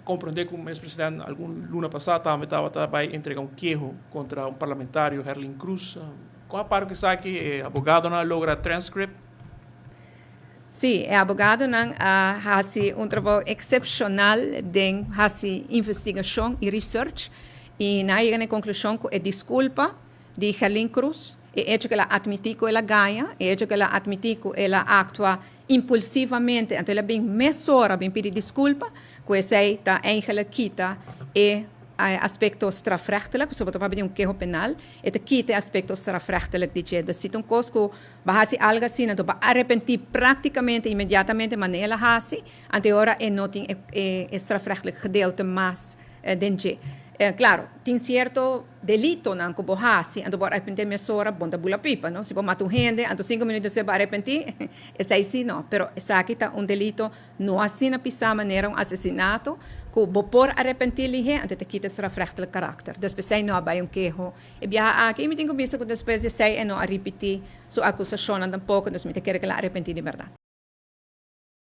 komprondé ku minister presidente algun luna pasá tambe tabata bai entregá un keho kontra un parlamentario, Herlin Cruz. Kon a para ku esaki? E abogadonan a logra transcript? Sí, e abogadonan a hasi un trabou eksepshonal den hasi investigashon i research i nan a yega na e konklushon ku e diskulpa di Herlin Cruz, e echo ku el a atmití ku el a gaña, e echo ku el a atmití ku el a aktua impulsivamente, anto el a bin mesora bin pidi diskulpa, ku esei ta eigenlijk kita e aspekto strafrechtelijk, pasobra bo ta papia di un keho penal, e ta kita e aspekto strafrechtelijk di dje. Dus si ta un kos ku bo hasi algu asina, anto bo a arepentí praktikamente inmediatamente manera el a hasi, anto e ora e no tin e strafrechtelijk gedeelte mas den dje. Klaro, tin sierto delitonan ku bo hasi, anto bo arepentí mesora, bon ta bula pipa, no? Si bo mata un hende, anto 5 minüt despues bo arepentí, esei sí no. Pero esaki ta un delito no asina pisá manera un asesinato, ku bo por arepentí lihé, anto ta kita strafrechtelijk karakter. Dus p'esei no a bai un keho e biaha aki, i mi tin ku bisa ku despues di esei e no a ripití su akusashonnan tampoko, dus mi ta kere ku el a arepentí di bèrdat.